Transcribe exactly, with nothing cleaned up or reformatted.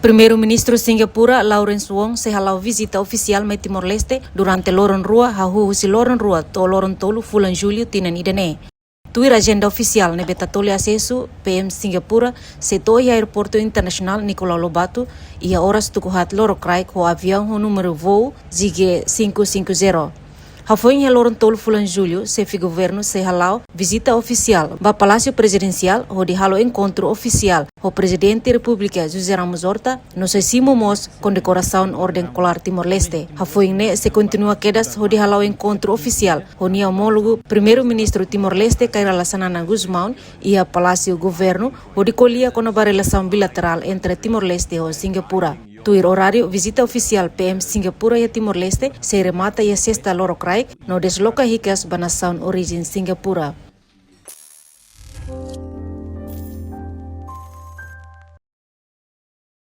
Primeiru-Ministru Singapura, Lawrence Wong, sei hala'o vizita ofisiál mai Timor-Leste durante loron rua, hahú husi loron rua to'o loron tolu fulan Jullu tinan ida-ne'e. Tuir ajenda ofisiál ne'ebé Tatoli asesu, P M Singapura sei to'o iha Aeroportu Internasionál Nicolau Lobato iha oras tuku haat lorokraik ho aviaun ho númeru voo J G cinco cinco zero. Hafoin iha loron tolu fulan Jullu, Xefe Governu sei hala'o vizita ofisiál ba Palásiu Prezidensiál hodi halo enkontru ofisiál ho Prezidente Repúblika José Ramos Horta, no sei simu mós kondekorasaun Orden Kolar Timor-Leste. Hafoin ne'e sei kontinua kedas hodi hala'o enkontru ofisiál ho nia omólogu Primeiru-Ministru Timor-Leste Kay Rala Xanana Gusmão iha Palásiu Governu hodi ko'alia kona-ba relasaun bilaterál entre Timor-Leste ho Singapura. Tuir oráriu, vizita ofisiál P M Singapura iha Timor-Leste sei remata iha sesta lorokraik no desloka hikas ba nasaun orijen Singapura.